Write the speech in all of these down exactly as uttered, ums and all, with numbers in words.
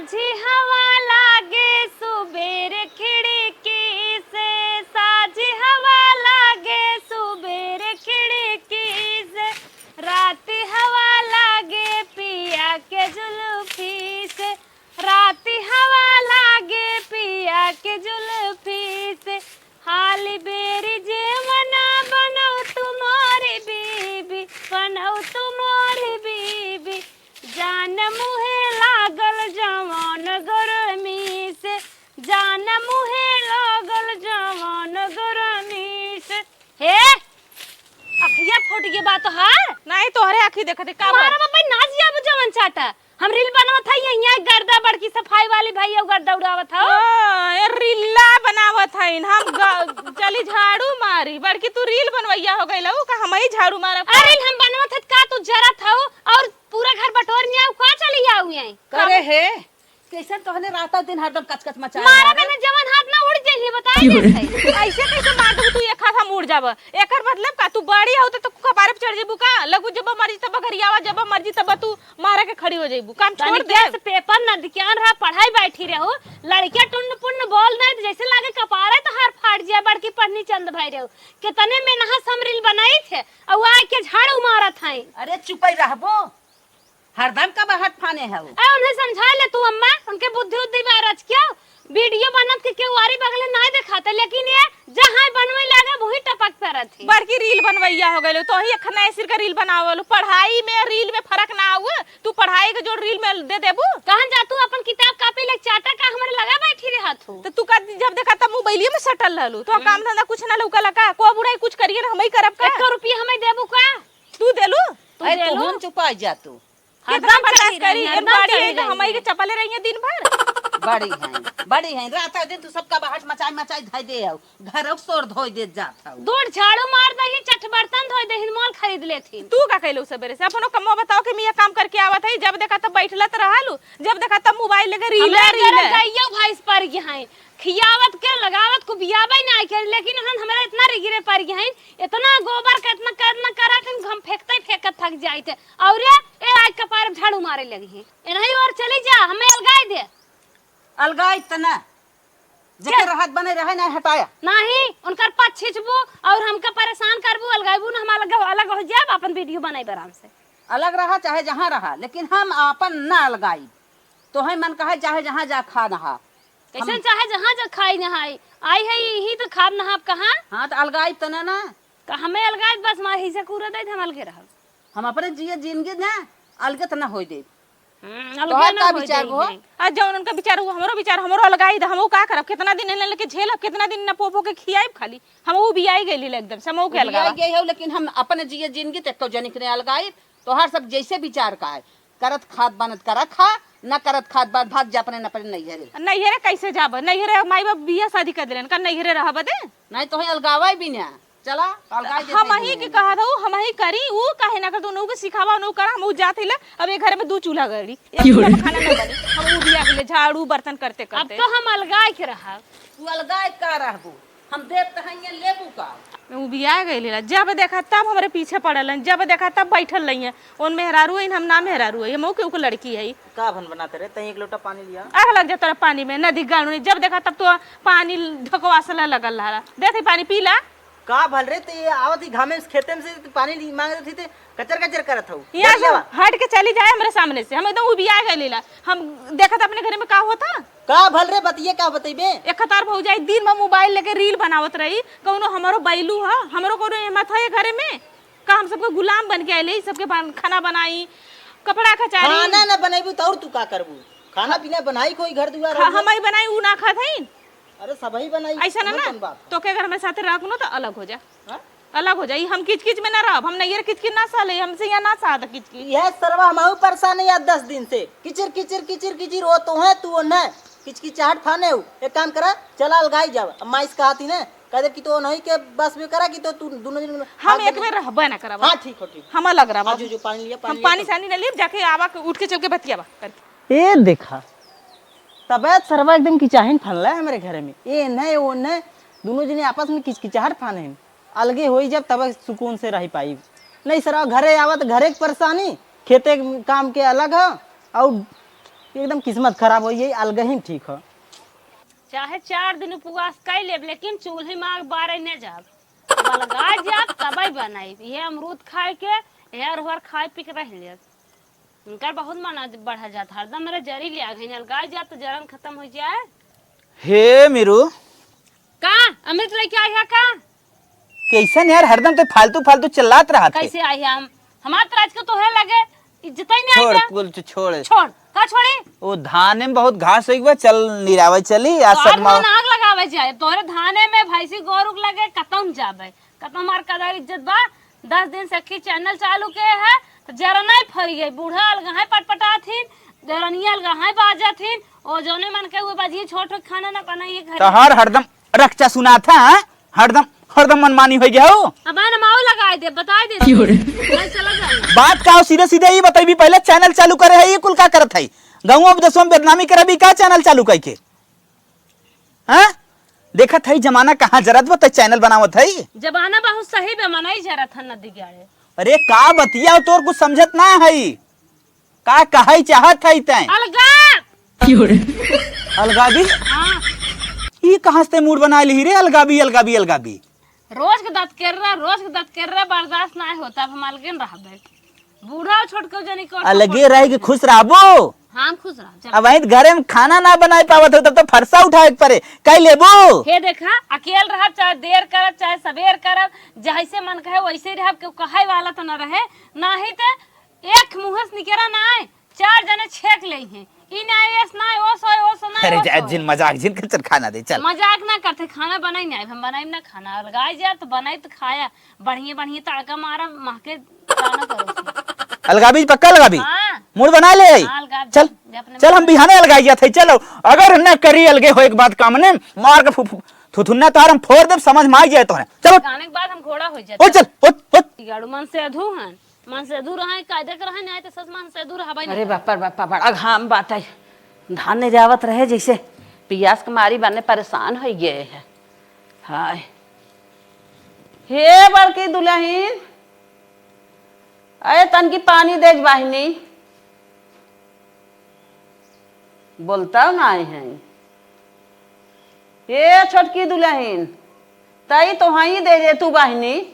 साझी हवा लागे सुबेर खिड़की से, साझी हवा लागे सुबेर खिड़की से, राती हवा लागे पिया के जुल्फी से, राती हवा लागे पिया के जुल्फी से। हाली बेरी जेवना बनौ तू मोरी बीबी, बनौ तू मोरी बीबी, जान मुहे लागल जवन गरमी से, जान मुहे लागल जवन गरमी से। हे, अखिया फूट गई बा तोहार? नहीं, तोहरे आँखी देखत है, का बा? मारा बाबा, नाच जाब जवन चाटा। हम रील बनावत हई, यहाँ गर्दा बड़की सफाई वाली भैया गर्दा उड़ावत हौ। हाँ, ये रीला बनावत हईन। हम ग-, चली झाड़ू मारी, बड़की तू रील बनवैया हो गइल हऊ, का हमही झाड़ू मारब? अरे हम बनवत हत का, तू जरत हौ और पूरा घर बटोर में आऊ का, चली आऊ यहीं। करे हे, कैसन तोहने रातौ दिन हरदम कचकच मचाए मारा मारे? मैंने जवन हाथ ना उड़ जाइए, बताई क्यों? कैसे? ऐसे कैसे मार देबू तू, एक हाथ हम उड़ जाब? एकर मतलब का, तू बड़ी हऊ त तू कपारे पे चढ़ जेबू का? लगू जब मर्जी तब घरियावा, जब मर्जी तब तू मारा के खड़ी हो जइबू, काम छोड़ तनी दे। गैस पेपर नदिक्यान रहा, पढ़ाई बैठी रहू, लड़किया टुन्न पुन्न बोल दे, जैसे लागे कपारे तोहार फाट जिया, बड़की पढ़नी चंद भाई रहू। कितने में नहा समरिल बनाई थे, और आए के झाड़ू मारत हैं। अरे चुपई रहबो, हरदम का बहट फाने है वो। ए, उन्हें समझा ले तू अम्मा, उनके बुद्धि उद्धि बारच क्या? वीडियो बनत के केहू आरी बगले नाय देखाते, लेकिन ये जहाँ बनवे लागे वही टपक परत है। बड़की रील बनवैया हो गइलो, तोही अखना सिर का रील बनावलू। पढ़ाई में रील में फर्क ना आवे, तू पढ़ाई के जोड़ रील में दे देबू। कहाँ जा तू अपन किताब कापी ले चाटा का हमरे लगा बैठी रहत हो। तो तू का जब देखा तब मोबाइलिए में सटल रहलू, तो हम्म। काम धंधा कुछ ना लौका लका, को बुढ़ाई कुछ करिए ना, हमही करब का? एक रुपया हमें देबू का? तू देलू? तू अरे देलू? तू हम चुपा जा तू। कितना हरदम बर्दाश्त चढ़ी रही, करी? हरदम बड़ी चढ़ी है, रही हमई है। के चपले रही है दिन भर। बड़ी हैं, बड़ी हैं। रात दिन तू सबका बहट मचाई मचाई धई दे हो, घरों के शोर धोई देत जात हो। दूर झाड़ू मार दही, चट बर्तन धोई दही, मॉल खरीद लेती। तू का कैलू सबेरे से? अपनो कमवा बताओ कि मियाँ काम करके आवत है, जब देखा तब बैठलत रहलू, जब देखा तब मोबाइल लेके रील, हमरे रील। जरा गइयो भैंस पर गई हैं, खियावत के लगावत को बियाबे ना करे, लेकिन उन्हन हमरा इतना रिगिरे पर गई हैं, इतना गोबर का इतना, इतना करत हैं, हम फेंकते फेंकत थक जाइत है। और ये, ए, आज कपार में झाड़ू मारे लगी है। ए, नहीं और चली जा, हमें अलगाई दे। अलगाई त ना, जेकर रहत बने रहे ना हटाया। नहीं, उनकर पछ छिचबू और हमका परेशान करबू, अलगाईबू ना, हम अलग, अलग हो जाब, अपन वीडियो बनाई आराम से। अलग रहा चाहे जहाँ रहा, लेकिन हम आपन ना अलगाई। तोहे मन कहे चाहे जहाँ जा खा नहा। कैसे हम चाहे जहाँ जा खाई नहाई, आई है यही तो खाब नहाब कहाँ? हाँ, तो अलगाई त ना ना। का हमें अलगाई बस मार हिस्सा कूरा दे, हम अलगे रहब। हम अपने जिए जिंदगी ना अलगे त ना होई दे। हम्म, अलगे तोहार ना का होई विचार जाई हो? है। आ जौन उनका विचार हो, हमरो विचार, हमरो अलगाई दे, हम का करब? कितना दिन इन्हें लेके झेलब, कितना दिन ना पो पो के खियाइब खाली? हम उ बियाई गइली एकदम से, हम के अलगावा। बियाई गई हो, लेकिन हम अपने जिए जिंदगी तक को जनिक ने अलगाई। तोहार सब जैसे विचार का है, करत खात बनत करा खा, ना करत खात बनत भाग जा अपने, अपने नैहरे। नैहरे कैसे जाब? नैहरे माई बाप बियाह शादी कर देलन, का नैहरे रहब दे? नहीं तो है अलगावा ही भी ना। चला, अलगाई देते हम ही हैं। के कहत हूँ, हम ही करी, ऊ काहे ना करत, उनहु के सिखावा, उनहु करा, हम ऊ जात हिला, अब ये घर में दू चूल्हा गड़ी, एक चूल्हा में खाना ना बनी, हम ऊ बियाह के लिए झाड़ू बर्तन करते अब करते। तो हम अलगाई के रहब। तू अलगाई का रहबू? हम देत त हइये लेबू का? ऊ बियाह गइल हिला, जब देखा तब हमरे पीछे पड़ल हैं, जब देखा तब बैठल रही हैं। उन मेहरारू हैं, हम ना मेहरारू हैं, हम ऊ के, ऊ के लड़की है। का भन बनाते रे, तई एक लोटा पानी लिया। आग लग जाता रहा पानी में, नदी गाड़ू नहीं, जब देखा तब तो पानी ढकवासला लगल रहा। देते पानी पी ला। का भल रे, ते ये आवत ही घामे से खेते में से ते पानी ली मांग रही थी, ते कचर कचर करत हऊ। यहाँ बैठ से जावा। हट के चली जाए हमरे सामने से, हम एकदम उबिया गए लीला। हम देखत अपने घरे में का होता। का भल रे, बतिये का बतइबे? एक कतार भौजाई दिन भर मोबाइल लेके रील बनावत रही, कौनो हमरो बैलू ह, हमरो कौनो हिम्मत है ये घरे में? का हम सबके गुलाम बन के आइले, सबके बन-, खाना बनाई, कपड़ा कचारी? खाना ना बनइबू त और तू का करबू? खाना पीना बनाई कोई घर दुआर खा-, हो? हम ही बनाई, ऊ ना खात हईन। अरे, सबही बनाई, ऐसा ना, ओमे ना, कौन बात? तो के अगर हमरे साथे रहब न, तो अलग हो जा। हाँ? अलग हो जा। ई हम किचकिच में ना रहब, हम नैहर किचकिच ना सहले, हमसे यहाँ ना सहत किचकिच। यह सरवा हमहू परेशान है यार दस दिन से। किचिर, किचिर, किचिर, किचिर, वो तो है, तू वो न। किचकिचाहट फाने हो। एक काम करा, चला अलगाई जावा। अब माई से कहती ना, कह दे कि तो नहीं के बस में करा कि तो तू दोनों दिन हम हाथ एक बने- बेर रहबे ना करब। हाँ, ठीक हो, ठीक। हम अलग रहब। आज जो पानी लिया, पानी हम लिया पानी तो। सानी ना लेब, जाके आवा के, उठ के चल के बतियावा करके। ए देखा, तबे सरवा एकदम किचाहिन फनला है हमरे घरे में। ए एन्हे, ओ ओन्हे, दुनो जने आपस में किचकिचाहट फाने हैं। अलगे होई जब तब सुकून से रह पाई। नहीं सरवा घरे आवा त घरे के परेशानी, खेते के काम के अलग ह, और एकदम किस्मत खराब होइ गई, अलगहिन ठीक ह। चाहे चार दिन उपवास कइ लेब, लेकिन चूल्हे में आग बारे न जाब। अब अलगाइ जाब, तबइ बनाइब। इहे अमरूद खाइ के, इहे अरहुआर खाइ पी के रह लेब। उनकर बहुत मन आज बढ़ा जात, हरदम मेरे जरी ले आ गई, अलगाइ जाब त जरन खतम होइ जाए। हे मीरू। का? अमृत लइके आई है का? कइसन यार, हरदम तो फालतू फालतू चिल्लात रहत है। कइसे आई है हम? हमार तराज के तोहे लगे इज्जत ही नहीं आई छोड़, है। कुल तो छोड़। छोड़, का छोड़ी? ओ धाने में बहुत घास होइ गवा, चल निरावे चली, आज तो आज सदमा। मन आग लगावे जाए, तोहरे धाने में भैंसी गोरू के लगे कतम जाबे, कतम हमार कदर इज्जत बा। दस दिन से अखी चैनल चालू के है, तो जरनाई फरी गई, बूढ़ा अलगहाई पटपटात हिन, जरनिया अलगहाई बाजत हिन, ओ जौने मन के हुए बाजी, छोट खाना ना बनाइए घर में। तोहार हरदम रकचा सुनात है, हाँ? हरदम, हरदम मनमानी होइ गया हो। अब आए ना माऊ लगाए दे, बताए दे। क्यों रे? नहीं चला जाए। बात का हो, सीधे सीधे ही बताइबी, पहले चैनल चालू करे है, ये कुल का करत है? गाँव विदेशवा में बदनामी करबी का चैनल चालू कइके? हाँ? देखत है जमाना कहाँ जरत बा, त चैनल बनावत है। जमाना बहुत सही बा, मनई जरत है नदी किनारे। अरे का बतिया, तोर कुछ समझत ना है। का कहई चाहत है तैं? अलगा। क्यों रे? अलगाबी? हाँ। ई कहाँ से मूड बना ली रे? अलगाबी, अलगाबी, अलगाबी। रोज के दतकेर्रा, रोज के दतकेर्रा बर्दाश्त ना होता, अब हम अलगे न रहबे। बूढ़ा और छोटको जनी को अलगे रह के खुश रहबो। हाँ, हम खुश रहब, चल। अब वहीं घरे में खाना ना बनाए पावत हो, तब तो फरसा उठाए के परे। कई लेबो? हे देखा, अकेल रहब, चाहे देर करब, चाहे सबेर करब, जैसे मन कहे वैसे रहब, केहू कहे वाला तो न रहे, नाही ते एक मुँह से निकरा ना आए, चार जने छेक लेइहें। ई ना आए, एस ना आए, ओस होए, ओस ना आए, अरे ओस जा, होए। जिन मजाक, जिन कर, चल खाना दे, चल। मजाक ना करते, खाना बनाई ना, हम बनाई ना खाना, अलगाई जा तो बनाई तो खाया, बढ़िया बढ़िया तड़का मारा, महके दाना परोसी। अलगाबी, पक्का अलगाबी? हाँ। मूड बना ले। हाँ, अलगाब चल, जा, अपने चल, हम बिहाने अलगाई जात है, चलो। अगर न करी अलगे हो एक बात काम ने, मार के फु-, फु-, थुथुन्ना तार हम फोड़ देब, समझ में आ जाए तोहरे। चलो। गाने के बाद हम घोड़ा हो जाते। ओ चल, ओ, ओ। गाड़ू मन से अधू हैं। मन से दूर रहे, कायदे के रहे, नहीं तो सस मन से दूर हवाई अरे नहीं। बापा रे बापा, बड़ा घाम बाटे। धान नहीं जावत रहे, जैसे पियास के मारी बने परेशान होइ गए है। हाय। हे बड़की दुलहिन, अरे तनकी पानी दे बहिनी। बोलता नाहीं है। ए छोटकी दुलहिन, तई तो हई दे दे तू बहिनी।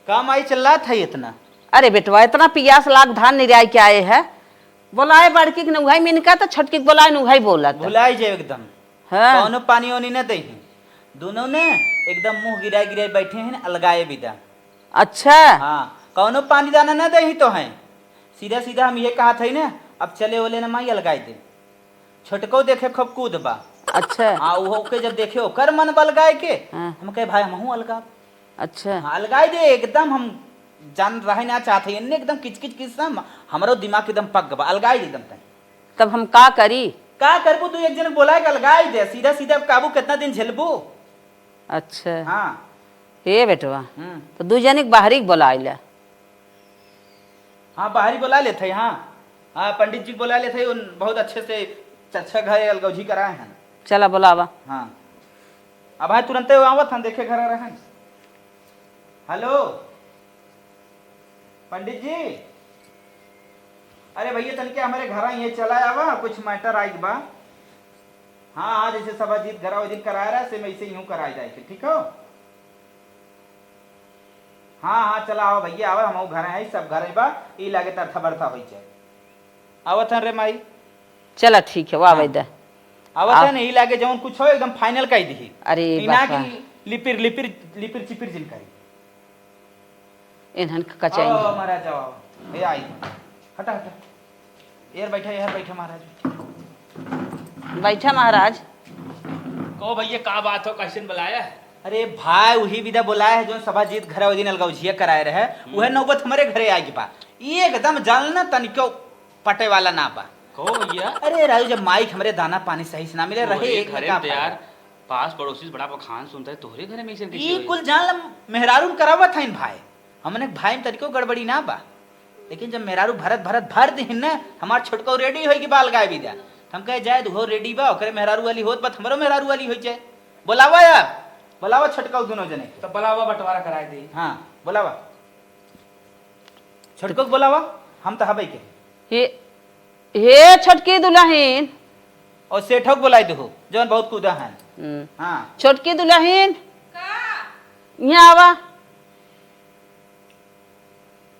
का माई चिल्लात है इतना? अरे बेटवा, इतना पियास लाग धान निराई के आए है। बोलाए बड़की के नउहाई मिनका तो छोटकी के बोलाए नउहाई बोलत। भुलाई जाए एकदम। हाँ। कौनो पानी ओनी न देही। दोनों ने एकदम मुँह गिराए गिराए बैठे हैं, अलगाए बिदा। अच्छा। हाँ, कौनो पानी दाना न देही तो हैं। सीधा सीधा हम ये कहत है ना, अब चले ओले न माई अलगाए दे। छोटको देखे खूब कूद बा। अच्छा। हाँ, उहो के जब देखे ओकर मन बलगाए के, हाँ। हम कहे भाई हमहूँ अलगाब। अच्छा। हाँ, अलगाए दे एकदम, हम जान रहे ना चाहत है, इन्ने एकदम किचकिच किस्म, हमरो दिमाग एकदम पक बा, अलगाए दे एकदम तनी। तब हम का करी? का करबू, दू एक जने बोलाए के अलगाए दे, सीधा सीधा अब काबू कितना दिन झेलबू? अच्छा। हाँ। हे बेटवा, हम्म। तो दू जने के बाहरी के बोलाए ले। हाँ, बाहरी बोलाए लेत है, हाँ। हाँ, पंडित जी के बोलाए लेत है, उन बहुत अच्छे से अच्छा घर अलगौझी कराए हैं। चला बोलावा। हाँ। अब हाँ तुरंते आवत हैं, देखे घर रहन। हेलो। पंडित जी, अरे भैया, तनिके हमरे घर ये चला आवा, कुछ मैटर आइक बा। हाँ, हाँ, जैसे सभा जीत घरा ओइ दिन कराए रहा, से मैं इसे यूं कराए जाए के, ठीक हो? हाँ, हाँ, चला आवा भैया, आवा, हम घर हैं, सब घर बा, ई लागे तर्था बर्था होई जाए। आवत हैं रे माई। चला, ठीक है, वाह हाँ। भाई दा। आवत आ- हैं, ई लागे जौन कुछ हो, एकदम फाइनल कह दी। अरे ई ना बापा। कि लिपिर, लिपिर, लिपिर चिपिर जिन करी। इन्हन के कचाई आओ, नहीं। आओ, महाराज, आओ, आओ। ए, आई। हटा, हटा। यार, बैठा, यार, बैठा, महाराज, बैठा। बैठा, महाराज। कहो भैया, का बात हो, कैसन बुलाया है? अरे भाई, वही विदा बोलाया है, जो सभा जीत घरा वो दिन अलगौझिया कराए रहे, हम्म। वह नौबत हमारे घरे आए के बा। ये एकदम जान ना, तनिको पटे वाला ना बा। कहो भैया। अरे राजू, जब माइक हमरे दाना पानी सही से ना मिले, तोहरे रहे एक घरे में का में तो यार, फायदा? पास पड़ोसी से बड़ा बखान सुनता है, तोहरे घरे में ऐसे कैसे ई होई? कुल जान ला, मेहरारू में करावत हइन भाई। हमने भाई में तनिको गड़बड़ी ना बा, लेकिन जब मेहरारू भरत भरत भर दिहिन ना, हमार छोटको रेडी होई कि बाल गाय भी जा। तो हम कहे, "जाए, हो रेडी बा, ओकरे मेहरारू वाली होत बा, हमरो मेहरारू वाली होई जाए।" बोलावा यार, बोलावा छोटको दोनों जने। तब बोलावा, बंटवारा कराए दे। हाँ, बोलावा। छोटको के बोलावा, हम तो हबे के। हे, हे छोटकी दुलहिन। और सेठो के बोलाई दो, जौन बहुत कूदा है। हम्म। हाँ। छोटकी दुलहिन, का? यहाँ आवा।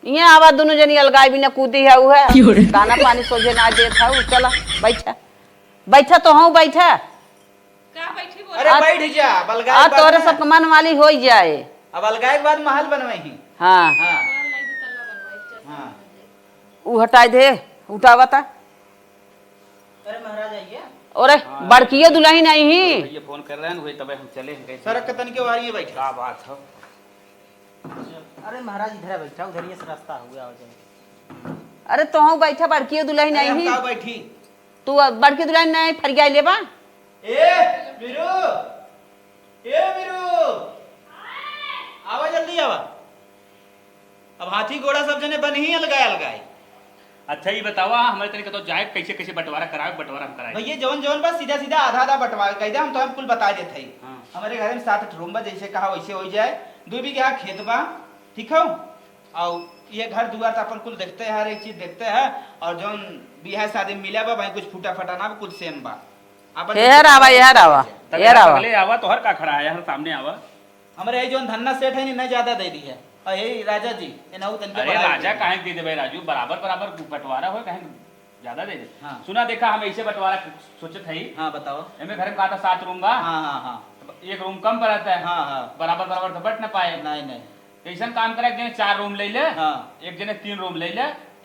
यहाँ आवा, दुनो जनी अलगाई बिना कूदी है, उ है। क्यों रे? दाना पानी सोझे ना देत है, उ चला, बैठा। बैठा तो हूँ, बैठा। का बैठी बोला? अरे आ, बैठ जा, अब अलगाई आ, के बाद तोरे ना। सबके मन वाली होई जाए। अब अलगाई के बाद महल बनवाई ही। हाँ। हाँ। हाँ। उ हटाई दे, उठावा ता। अरे महाराज आइए। अरे हाँ, बड़कियो दुलहिन आई ही। भैया फोन कर रहे हैं, वही तबे हम चले हैं, कैसे? सड़क के तनिके वारी बैठा। का बात हो? अरे महाराज इधर बैठा, उधर ये से रास्ता हो गया, आ जाए। अरे तोहू बैठा, बड़कियो दुलहिन अरे आई हम ही। का बैठी? तू अब बड़की दुलहिन नहीं फरिया लेबा? ए, मीरू! ए, मीरू! आवा, जल्दी आवा। अब हाथी घोड़ा सब जने बन ही अलगाए, अलगाए। अच्छा, ये बतावा, हमारे तरीके तो जाए, कैसे, कैसे बंटवारा करावे, बंटवारा हम कराए। भैया, जौन, जौन बा, सीधा, सीधा आधा, आधा बंटवारा कह दे, हम तो हम कुल बता देत हई। हाँ। हमारे घर में सात आठ रूम बा, जैसे कहा वैसे हो जाए। दो बीघा खेत बा, ठीक हो? और ये घर दुआर तो अपन कुल देखते हैं, हर एक चीज देखते हैं। और जौन बियाह शादी मिला बा, भाई कुछ फूटा फटा ना, कुछ सेम बा। अपन हेहर आवा, हेहर आवा, तब हेहर यहाँ आवा। पहले आवा, तोहर का खड़ा है, यहाँ सामने आवा। हमरे यही जौन धन्ना सेठ है, इन्हें ज्यादा दे दी है। और यही राजा जी, इन्हें तनके अरे बढ़ा राजा, दी। काहे दे देबे राजू, बराबर बराबर बंटवारा हो, काहे ज्यादा दे दे। हाँ। सुना देखा, हम ऐसे बंटवारा सोचत हई। हाँ, बताओ। एमे घर में कहा था सात रूम बा। हाँ, हाँ, हाँ। तो एक रूम कम पड़त है। हाँ, हाँ। बराबर बराबर तो बंट ना पाए। नहीं, नहीं। तो ऐसन काम करे, एक जने चार रूम ले ले, हाँ। एक जने तीन रूम ले ले,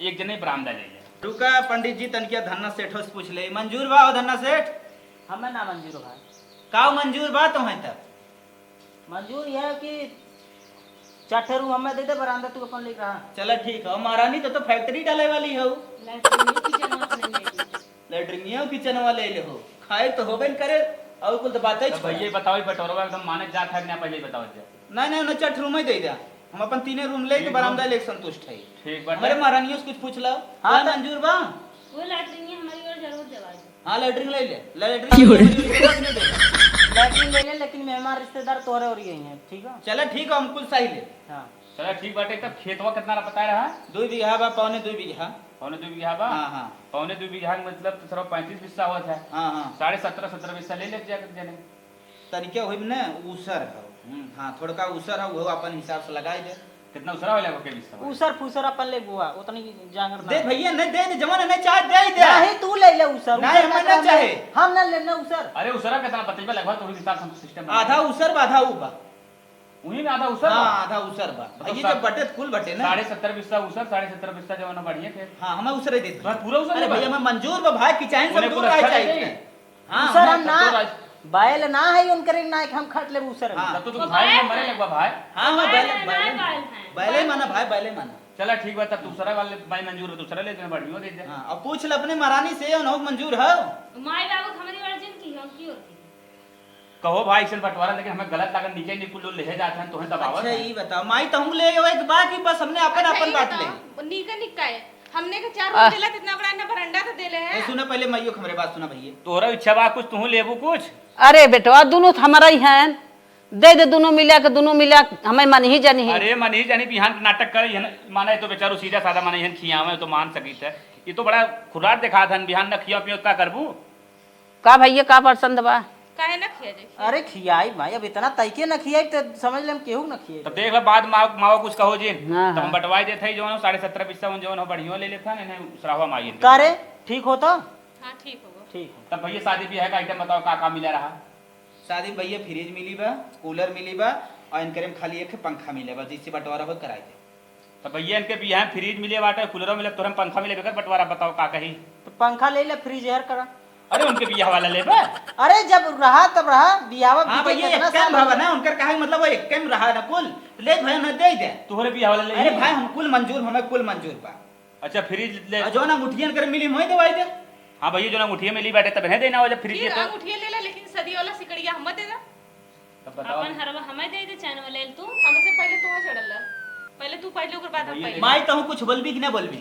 एक जने बरामदा ले ले। रुका पंडित जी, तनकिया धन्ना सेठो से पूछ ले, मंजूर बा हो धन्ना सेठ? हमें ना मंजूर बा। का मंजूर बा तुम्हें तब? मंजूर यह है कि चार ठे रूम हमें दे दे, बरामदा तू अपन लेके रहा। चला ठीक है। महारानी तो, तो फैक्ट्री डाले वाली हो। लैट्रिन किचन अपने लेके। लैट्रिनिया किचनवा ले ले हो, खाए तो होबे न करे, और कुल तो बातें तब छोड़ा। भैया बताओ, ई बटोरवा एकदम माने जात है कि ना, पहले ही बताओ जा। नहीं, नहीं, उन्हें चार रूम ही दे दिया। हम अपन तीने रूम ले के ठीक बा। बरामदा लेके संतुष्ट है। ठीक बा, हमारे तब। महारानियों से कुछ पूछ लो। हाँ, हाँ, तो मंजूर बा? वो लैट्रिनिया हमारी ओर जरूर देवाई दे। हाँ, लैट्रिन ले ले। लैट्रिन क्यों रे? हमारी ओर जरूर नहीं दे। लैट्रिन ले ले, लेकिन मेहमान रिश्तेदार तोहरे ओर ही हैं, ठीक है? चला ठीक है, हम कुल सही ले। हाँ। चला ठीक बाटे, तब खेतवा कितना रहा बताए रहा? दो बीघा बा, पौने दो बीघा। पौने दो बीघा बा? हाँ, हाँ। पौने दो बीघा के मतलब तो सारा पैंतीस बिस्सा होत है। हाँ, हाँ। साढ़े सत्रह, सत्रह बिस्सा ले लेते जाकर जने। तनिके होइब ने, ऊसर हो। हम्म। हाँ, थोड़का ऊसर हो, वो अपन हिसाब से लगाई दे। कितना ऊसरा वाला के बिस्सा बा? ऊसर फूसर अपन ले बुआ, उतनी जांगर ना। दे भैया, नहीं दे, दे, जवन नहीं चाहे दे ही दे। नहीं, तू ले ले ऊसर, नहीं, ऊसर हमें का ना चाहे। हम ना लेना ऊसर। अरे ऊसरा कितना बतलबे लगभग तो हिसाब से हम सिस्टम बना आधा दे। ऊसर बा, आधा ऊ बा। उही में आधा ऊसर बा? हाँ, आधा ऊसर बा। मतलब ये सा-, जब बटे, कुल बटे ना। साढ़े सत्तर बिस्सा ऊसर, साढ़े सत्तर बिस्सा जवन बढ़िया खेत। हाँ, हमें ऊसर ही देते। बस पूरा ऊसर अरे नहीं बा? भैया, हमें मंजूर बा भाई, कि चाहे उन्हें सब कुल दूर अच्छा रहे नहीं चाहिए। दे। हाँ, उनसर हाँ, हम ना, तब तो राज- बायल ना है, उनकरे ना है कि हम खट लेब उनसर में। हाँ। तब तो तू भाई बायल मरे है। लगबा भाई। हाँ, हाँ, बायल बायल, है, बायल, बायल है। बायल है माना भाई, बायल है माना। चला ठीक बा, तब दूसरा वाले भाई मंजूर है, दूसरा ले देना, बढ़िया दे दे। हाँ, अब पूछ ले अपने महारानी से, उन्हों मंजूर है। माई बाबू हमारी वाला जिन की हम की होती। कहो भाई, ऐसन बंटवारा लेकिन हमें गलत लागल, नीचे निकुल लो, लेहे जात हैं, तोहे दबावत अच्छा, हैं। ई बताओ, माई, तहूँ ले आवे के बा कि बस हमने अपन, अच्छा, अपन ई बांट बताओ, ले? नीका निका है, हमने के चार आह। रूम देला, इतना बड़ा इतना बरंडा तो देले है। ए, सुना, पहले माइयो के हमरे बात सुना भैया। तोहरा इच्छा बा कुछ, तोहूँ लेबू कुछ? अरे बेटवा, दुनो तो हमरा ही हैं, दे दे, दुनो मिला के, दुनो मिला के, हमें मन ही जानी है। अरे मन ही जानी, बिहान के नाटक करे, यहन माने तो बेचारू सीधा साधा माने, यहन खियावे तो मान सकित है। ये तो बड़ा खुरार दिखात हन, बिहान न खिया पियो का करबू? का भैया, का पसंद बा? काहे ना खिया जाए? अरे खियाई भाई, अब इतना तैके ना खियाई तो समझ ले हम केहू ना खियाई। तब देख ले, बाद माँ, माँ कुछ कहो जिन, हाँ, तब हम हाँ। बंटवाई देत हई, जवन साढ़े सत्रह बिस्सा, जवन हो बढ़िया ले लेत हन, इन्हें सराहवा माई इनके। का रे, ठीक हो तो? हाँ, ठीक होगा। ठीक हो। तब भैया, शादी ब्याह का आइटम बताओ, का का मिला रहा? शादी में भैया, फ्रिज मिली बा, कूलर मिली बा, और इनकरे में खाली एक पंखा मिले बा, जिससे बंटवारा हो कराई दे। तो भैया, इनके बियाह में फ्रिज मिले बाटे, कूलरो मिले, तोरे में पंखा मिले, बेकर बंटवारा बताओ का कही? तो पंखा ले ले, फ्रिज हेर करा। अरे, उनके बियाह वाला लेबे? अरे, जब रहा तब रहा, बियाह हाँ बीते भैया, कितना एक टाइम साल भवा हो ना, उनकर कहे मतलब वो एक टाइम रहा ना कुल, तो ले भैया, उन्हें दे दे। तोहरे बियाह वाला ले अरे ली? भाई, हम कुल मंजूर, हमें कुल मंजूर बा। अच्छा, फ्रिज ले। आ, जौन अंगूठियन कर मिली, मोए दवाई दे। हाँ भैया, जौन अंगूठिया मिली बाटे, तब है देना हो जब फ्रिज फिर ये तो। अंगूठिया ले ले, लेकिन सदिया वाला सिकड़िया हम दे दा। तब बताओ। अपन हरवा हमें दे दे, चैन वाले तू। हमसे पहले तू चढ़ल रह। पहले तू पहले, ओकर बाद हम भैया पहले। माई, तहूँ कुछ बोलबी कि ना बोलबी?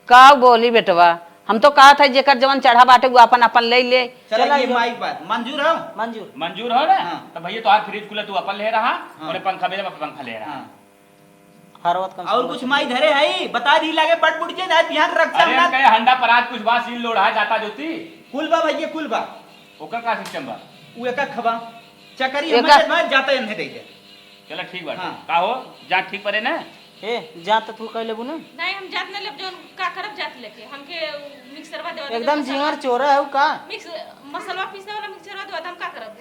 का बोली बेटवा, हम तो कहा था जेकर जवन चढ़ा बाटे, वो अपन अपन ले ले। चला, चला, ये ये माई बात मंजूर हो? मंजूर। मंजूर हो ना? हाँ। तो भैया, तोहार फ्रिज कूलर तू अपन ले रहा, हाँ। और पंखा मेरे अपन पंखा ले रहा। हाँ। फरवत कम से और कम कुछ माई धरे है, बता दी लागे बट बुट जे ना बिहान रक्षा अरे, हम ना। कहे हंडा पर आज कुछ बा, सील लोढ़ा जाता जोती। कुल बा भैया, कुल बा। ओकर का सिस्टम बा? उ एक खबा। चकरी एक हम जब मार जाता एन्हे दे दे। चला ठीक बा। हाँ। का हो, जात ठीक परे ना? ए, जात त तू कह लेबू ना। नहीं, हम जात नहीं लेब, जौन का करब जात लेके। हमके मिक्सरवा देवा दे, एकदम मसाला। जिंगर चोरा है उ का? मिक्स, मसलवा पीसने वाला मिक्सरवा देवा दे, हम का करब?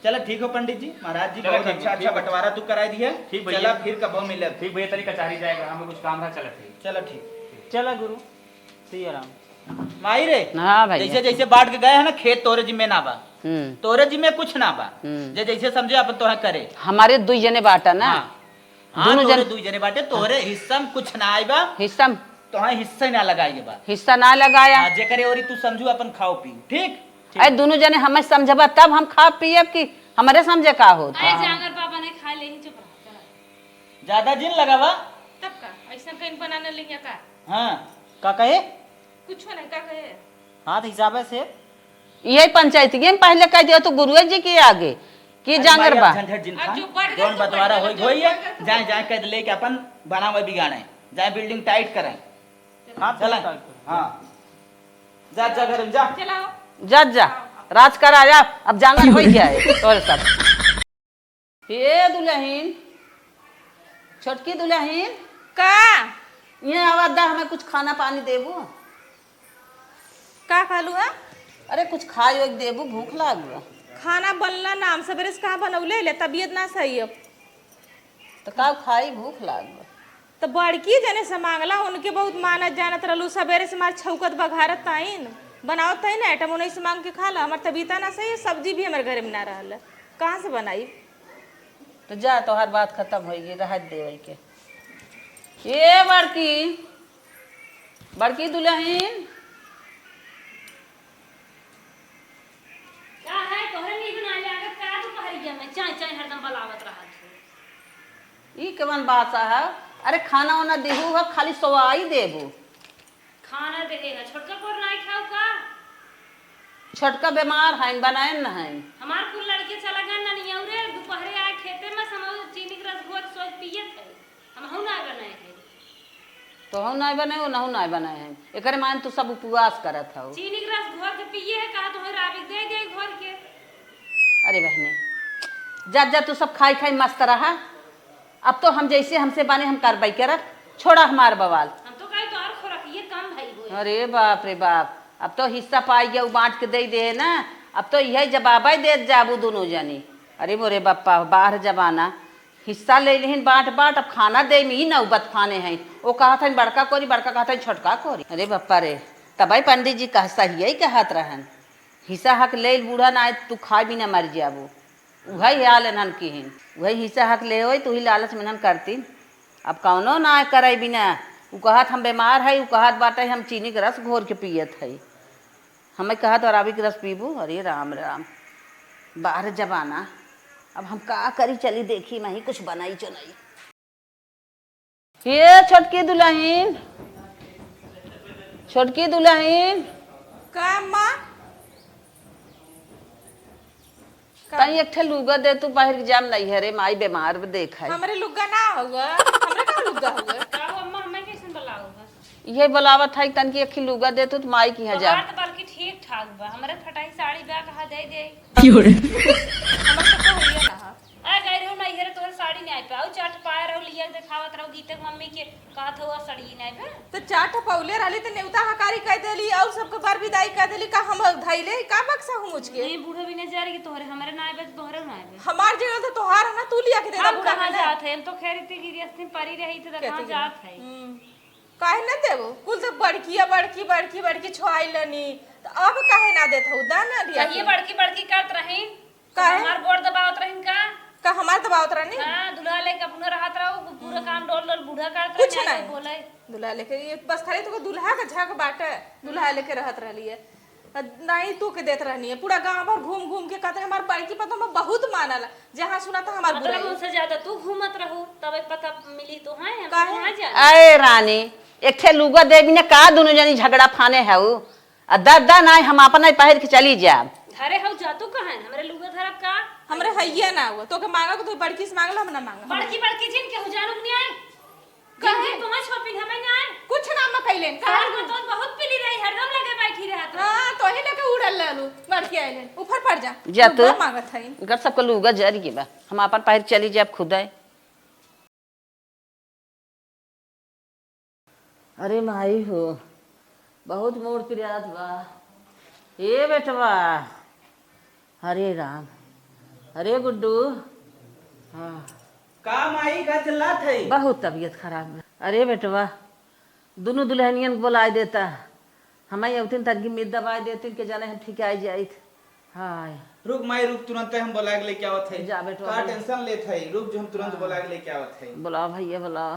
चला ठीक हो पंडित जी, महाराज जी, चला बहुत ठीक, अच्छा, ठीक अच्छा बा। बंटवारा तू कराई दिया। ठीक भैया। चला फिर कबो मिलब। ठीक भैया, तनी कचहरी जाएगा, हमें कुछ काम रहा, चला ठीक। चला ठीक। चला गुरु, सिया राम। माई रे, हाँ भैया। जैसे, जैसे बांट के गए है ना, खेत तोरे जिम्मे ना बा। हम्म। तोरे जिम्मे कुछ ना बा। हम्म। जे जैसे समझे अपन तोहे करे। हमारे दुई जने बाटा ना। हाँ। हाँ, दोनों तोरे जन दुई जने बाटे, तोरे हिस्सा में कुछ ना आई बा। हिस्सा में तोहे हिस्सा ना लगाई बा। हिस्सा ना लगाया। हाँ, जेकरे ओरी तू समझू अपन खाओ पी, ठीक? अरे दोनों जने हमें समझबा तब हम खा पियब कि हमरे समझे का होत? अरे हाँ। जांगर बाबा ने खा ले ही, चुप रह, चला। ज्यादा जिन लगावा। तब का? ऐसा कहीं बनाने लेंगे का? हाँ। का कहे? कुछ नहीं, का कहे? हाथ हिसाबे से। यही पंचायतिये में पहले कह दियो तो गुरुए जी के आगे कि अरे जांगर भाई, बा। अब झंझट जिन अब खान, जो बढ़ गए जौन तो बंटवारा बढ़ गए, होई जो होई है, बढ़ गए तो जाए, जाए कह ले कि अपन बनावे बिगाड़े, जाए building tight करें। हाँ, चला। Tight कर। हाँ। जा, जा घर में जा। चलाओ। जा, जा। राज कर आया, अब जांगर होई गया है, तोरे सब। हे दुलहिन, छोटकी दुलहिन। का? ये आवा दा, हमें कुछ खाना पानी देबू? का कहलू है? अरे कुछ खाए ओए देबू, भूख लाग बा। खाना बनला ना, हम सबेरे से कहाँ बनौले ले, तबीयत ना सही अब। तो का खाई, भूख लाग बा। तो बड़की जने से मांगला, उनके बहुत मानत जानत रहलू, सबेरे से मार छौकत बघारत ताइन, बनावत ताइन item, उन्हीं से मांग के खा ला। हमार तबीयत ना सही है, सब्जी भी हमारे घर में ना रहल, कहाँ से बनाई? तो जा, तोहार बात खत्म होई गई, रह देवे के। ए बड़की, बड़की दुलहिन। का है, तोहरे नहीं बनाए लागत का दुपहरिया में? चाय, चाय हरदम बलावत रहत हो। ई कवन बात है? अरे खाना वाना देहू है, खाली सोवाई देबू। खाना देहे है, छोटका कोर नाई खाऊ का? छोटका बीमार है, बनाए न है। हमार कुल लड़के चला गए ननियौरे, दुपहरे आए खेते में समझ चीनी के रस घोर सोच पियत है। हमहू ना बनाए है। तोहू ना बनाए, ओनहू ना बनाए है। एकरे मान तू सब उपवास करत हऊ। चीनी के रस घोर के पिए है, कहा तुम्हें राबी दे दे घोर के। अरे बहनी, जा, जा, तू सब खाई खाई मस्त रहा। अब तो हम जैसे हमसे बने हम करबई करब, छोड़ा हमार बवाल। हम तो कहे तोहर खोरकिए कम भई होई। अरे बाप रे बाप, अब तो हिस्सा पाई गया, उ बांट के दे दे ना। अब तो यही जवाबे देत जाबू दोनों जनी। अरे मोरे बप्पा, बाहर जमाना, हिस्सा ले लिहिन बांट बांट, अब खाना दे में ही नौबत खाने हैं। वो कहत हैं बड़का कोरी, बड़का कहत हैं छोटका कोरी। अरे बप्पा रे, तबे पंडित जी कह सही कहत रहन, हिस्सा हक ले बूढ़ा ना आए, तू खाए बिना मर जाबू। उहई हाल एनहन किहिन, उहई हिस्सा हक ले होई, तू ही लालच में एनहन करतीन। अब कौनो ना करे बिना, उ कहत हम बीमार है, उ कहत बाटे हम चीनी के रस घोर के पियत है। हमें कहत और अभी के रस पीबू? अरे राम राम, बाहर जमाना। अब हम का करी, चली देखी, मैं ही कुछ बनाई चुनाई। ये छोटकी दुलहिन, छोटकी दुलहिन। का अम्मा? का? तई एक ठे लुगा दे तू, पहिर के जाम नैहरे, माई बीमार बा, देख है। हमरे लुगा ना हुआ, हमरे का लुगा हुआ? का हो अम्मा, हमें कैसन बुलाओ है? ये बुलावत है, तनकी एक ठे लुगा दे तू, तो माई की यहाँ जा। तोहार तो बल्कि ठीक ठाक बा, हमरे फटाई साड़ी बा, कहा दे दे। की हो रे? हमर तो कोई ना है। आ गए रहू नैहरे, तोहर साड़ी नहीं आए पाऊ, चाट पाए रहू, लिया देखावत रहू, गीते मम्मी के कहत हो, "आ सड़िए नाई बे।" तो चाट पौले रहली, तो नेवता हकारी कह देली, और सबके बर विदाई कह देली, का हम धैले, का बक्सा हूँ मुझ के? नहीं, बूढ़ो भी नहीं जा रही कि तोहरे, हमरे नाई बे, तोहरे नाई बे। हमार जगह तो तोहार है ना, तू लिया के दे दे हम बूढ़ा कहाँ के ना। जात है? हम तो खैर इतनी गिरियस्ती परी रही थी, तो कहाँ कहती जात है? हम्म। काहे न देबो? कुल तो बड़किया, बड़की, बड़की, बड़की छोआई लनी, तो अब काहे ना देत हऊ? दा ना लिया कहिए के। बड़की, बड़की करत रही। काहे? हमार गोड़ दबावत रहिन का? का हमार दबावत रहनी? हाँ, दुल्हा लेके अपना रहत रहो, पूरा काम डोल डोल बूढ़ा करत कुछ रहे, नहीं। बोले। दुल्हा लेके, ये बस खाली तो दुल्हा का झक बाटे, दुल्हा लेके रहत रहली है। आ, नहीं तू के देत रहनी है, पूरा गांव भर घूम घूम के कहते हैं, "हमार बड़की पतोह में बहुत मानल, जहाँ सुना था हमार मतलब बुराई।" उनसे ज्यादा तू घूमत रहू, तब एक पता मिली तो है, हम काहे? कहाँ जाने? अरे रानी, एक ठे लुगा देबी ना का, दोनों जनी झगड़ा फाने है उ। आ दा, दा नाई, हम अपना ही पहिर के चली जाब। धरे हऊ जातू कहाँ? हमरे लुगा धरब का? हमरे हइये ना हुआ, तोके मांगा को तू बड़की से मांग लो, हम ना मांगा। बड़की, बड़की जिन केहू जानू के नहीं आए। काहे? जिन, जिन तुम्हें छोपिन हमें नहीं आए। कुछ ना हम कइलेन, का? साल में तो बहुत पीली रही, हरदम लगे बैठी रहत रही। हाँ, तो ही लेके उड़ल लालू, बड़की आइलेन, ऊपर पड़ जा। जा तू। लुगा मांगत हई। इनकर सबके लुगा जर गई बा, हम आपन पहिर चली जाब खुदे। अरे माई हो, बहुत मूड़ पिरात बा। ए बेटवा, हरे राम, हरे गुड्डू। हाँ। का माई, का चिल्लात है? बहुत तबीयत खराब बा। अरे बेटवा, दुनू दुल्हनियन के बोलाइ देता। हमइ अउतिन तनकी मित दबाइ देतिन के जाने हम ठिकाइ जाइत। हाय। रुक माई, रुक, तुरंते हम बोलाइ के लेके आवत है। जा बेटवा, का बोला। Tension लेत है, रुक जो हम तुरंत हाँ। बोलाइ के लेके आवत है। बोलावा भइया, बोलावा।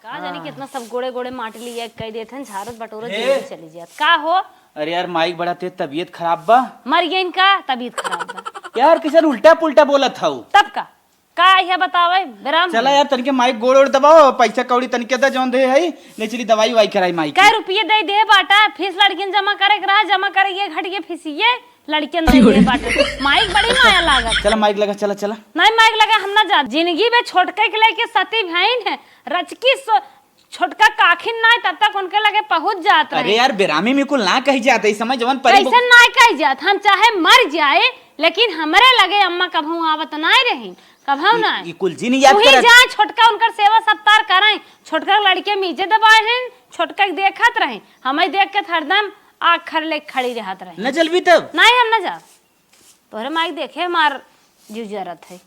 का जानी हाँ। कितना सब गोड़े गोड़े माटी लिया कइ देत हन, झारत बटोरत हे। जिंदगी चली जात। का हो? अरे यार, माई के बड़ा तेज तबीयत खराब बा। मर गइन का? तबीयत खराब बा। यार, किसन उल्टा पुल्टा बोलत हऊ। तब का? का इहे बतावे, बेराम चला है। यार, तनिके माई गोड़ ओड़ दबाओ, पैसा कौड़ी तनिके दे जौन दे है, ले चली दवाई उवाई कराई माई के। कै रुपये दे दे बाटा, फीस लड़किन जमा करे के रहा, जमा करे ये घटिए फीसिए, लड़किन दे दे बाटा। माई के बड़ी माया लागत। चला माई के लगा, चला, चला। नहीं माई के लगा हम ना जा। जिंदगी में छोटके के लेके सती भइन है, रचकी सो-, छोटका काखिन नाय, तब तक उनके लगे पहुँच जात अरे रहे। यार, बेरामी में कुल ना कही जात, ई समय जवन परी कैसे नाय कही जात? हम चाहे मर जाए, लेकिन हमरे लगे अम्मा कभू आवत नाय रही, कभू ई, नाय। ई कुल जिन याद उही करत। जाए छोटका उनकर सेवा सत्कार करें, छोटका लड़के में इज्जत दबाए हैं, छोटका के देखत रहे, हमें देख के हरदम आँख खर ले खड़ी रहत रहे। न चलबी तब? नाय, हम न जा। तोहरे माई देखे हमार जीव जरत है,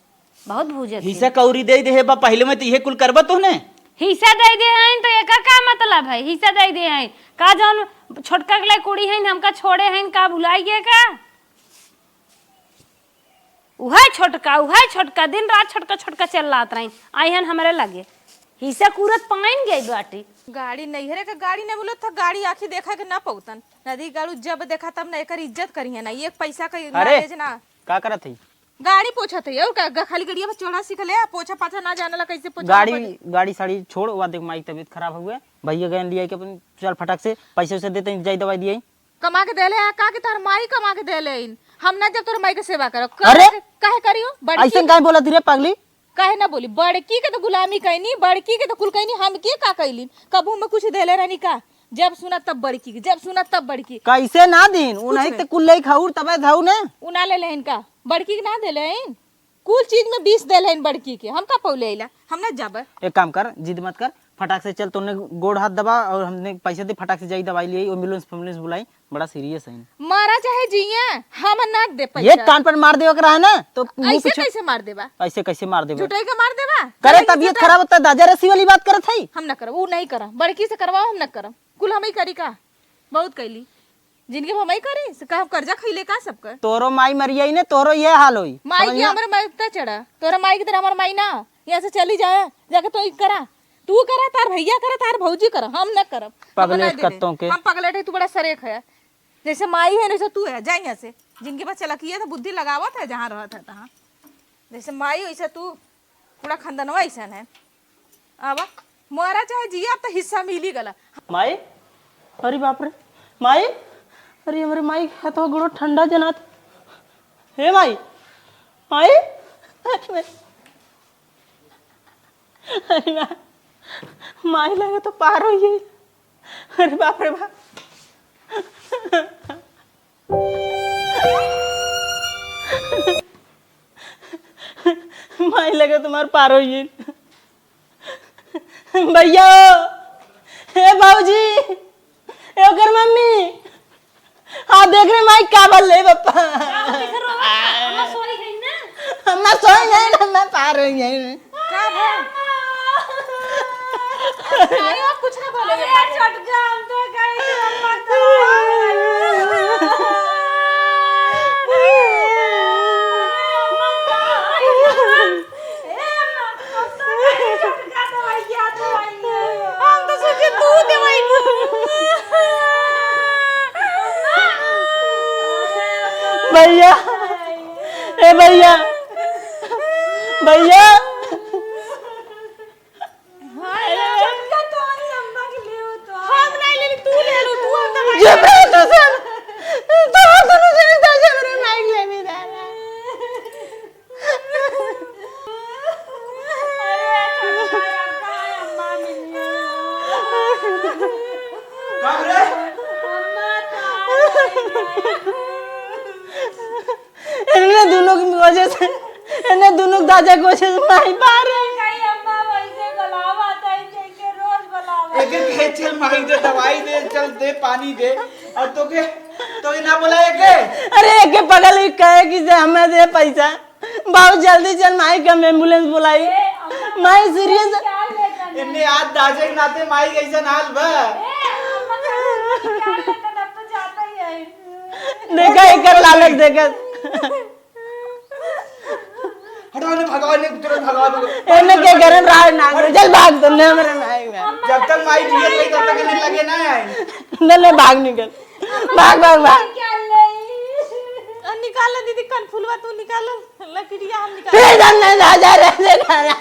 बहुत भूजत है। हिस्सा कौरी दे दे बा, पहिले में तो इहे कुल करबा तूने। हिस्सा दे दे हैं तो एकर का मतलब है? हिस्सा दे दे हैं का? जौन छोटका के लिए कुड़ी हैं, हमका छोड़े हैं का? भुलाई गए का? उहे छोटका, उहे छोटका, दिन रात छोटका, छोटका चिल्लात रही, आई हन हमरे लगे। हिस्सा कूरत पाइन गई बाटी। गाड़ी नैहरे के गाड़ी न बोलत था, गाड़ी आँखी देखा के ना पौतन। नदी गाड़ू जब देखा तब ना एकर इज्जत करिहे ना, एक पैसा का अरे, knowledge ना। का करत है? गाड़ी पोछत है, और का? ग-, खाली गड़िया पर चढ़ा सीख ले, आ पोछा पाछा ना जाने ला कैसे पोछा गाड़ी, पड़े। गाड़ी साड़ी छोड़, वा देख माई के तबीयत खराब हुए, भैया गए लिया के अपन चल फटाक से पैसे उसे देते हैं, जाई दवाई दिए। कमा के देले है, का के तोहर माई कमा के देले इन? हम ना जब तोहर माई के सेवा करब। अरे! काहे, काहे करियो? बड़की अइसन काहे बोलत रे पगली? काहे ना बोली? बड़की के तो गुलामी कैनी, बड़की के तो कुल कैनी, हम के का कैली? कबहू में कुछ देले रहनी का? जब सुना तब बड़की के, जब सुना तब बड़की। कैसे ना दीन? कुछ उन्हीं नहीं। ते कुल लेके हउर तबे धउ ने। उ ना ले लेहिन का? बड़की के ना देले हइन? कुल चीज में बीस देले हइन बड़की के। हम का पौले अइला? हम ना जाबे। एक काम कर, जिद मत कर, फटाक से चल, तोने गोड़ हाथ दबा और हमने पैसे दे, फटाक से जाई दवाई लिए, एम्बुलेंस फम्बुलेंस बुलाई। बड़ा सीरियस है। मारा चाहे जिया, हम ना दे ये पैसा। कान पर मार देवे के रहा ना, तो मुंह ऐसे पीछे कैसे मार देबा? ऐसे कैसे मार देबे? झुटई के मार देबा? करे तबीयत खराब होता, दादा रसी वाली बात करत है। हम ना करब, उ नहीं करब। बड़की से करवाओ, हम ना करब। कुल हम ही करी का? बहुत कैली। जिनके हम ही करी, से का हम कर्जा खइले का सबकर? तोरो माई मरियाई ने, तोरो ये हाल होई। माई समझ की में? हमर माई उतना चढ़ा। तोरा माई की तरह हमर माई ना। यहाँ से चली जाए, जाके तो ही करा। तू करा, तार भैया करा, तार भौजी करा, हम ना करब। हम पगलेट ना दे दे। कत्तों के। हम पगलेट है, तू बड़ा सरेख है। जैसे माई है, वैसे तू है। जा यहाँ से। जिनके पास चलकिया तो बुद्धि लगावत है, जहाँ रहत है तहाँ। जैसे माई, वैसे तू। पूरा खानदानवा ऐसन है। आवा, मोरा चाहे जिया, अब तो हिस्सा मिली गला। माई, अरे बाप रे, माई, अरे हमरे माई, हाथवा गोड़ो ठंडा जनात। हे माई, माई, अरे माई। अरे माँ, माई लगे तो पार होइ गई। अरे बाप रे बाप। माई लगे तुम्हार पार होइ गई। भैया, हे बाबूजी, ए ओकर मम्मी, हाँ, देख रे माई, का बल ले, पप्पा। का हो, कैसे रोवत है? अम्मा सोई गई ना? अम्मा सोई गई ना, अम्मा पार होइ गई ना। का भा? अरे, आप कुछ ना बोलो, अरे, ये यार, बात। छोटका, हम तो गए थे, अम्मा तो। ए, अम्मा, हम तो गए, छोटका दवाइया, दवाइया। हम तो सोचे तू दवाई। भैया, ए भैया, भैया। हाँ, छोटका तो अम्मा के ले हो तो। हम नहीं लेली, तू ले लो, तू हम दवाई ये ले। बात तो सुन, तू हम दोनों जने तो जबरे माइक ले भी दादा। इन्हें दोनों की वजह से, इन्हें दोनों दादा की वजह से माई बाहर है। कहीं अम्मा वैसे बुलावा था, इनके रोज बुलावा। एक एक कहे, "चल माई दे, दवाई दे, चल दे, पानी दे।" और तो के, तो के ना बुलाए के? अरे, एक के पगल ही कहे कि जे हमें दे पैसा, "बहुत जल्दी चल माई के, हम एम्बुलेंस बुलाई।" ए, अम्मा, माई सीरियस। क्या लेकर इन्हें आज दाजे के नाते माई कैसन हाल बा? ए, अम्मा, क्या लेकर अब तो जाता ही है। देखा, एकर लालच देखा। हटो, इन्हें भगाओ, इन्हें तुरंत भगाओ, तुरंत। एने के घर में रहा ना, चल भाग तो, ने मेरे ना आएगा। जब तक माई जिए रही, तब तक इन्हें लगे ना आए। ले, ले, भाग निकल। भाग, भाग, भाग। क्या ले? आ, निकाल ले दीदी, कनफुलवा तू निकाल ले, लकड़िया हम निकाल फिर जब नहीं जा, जा रहे थे ना।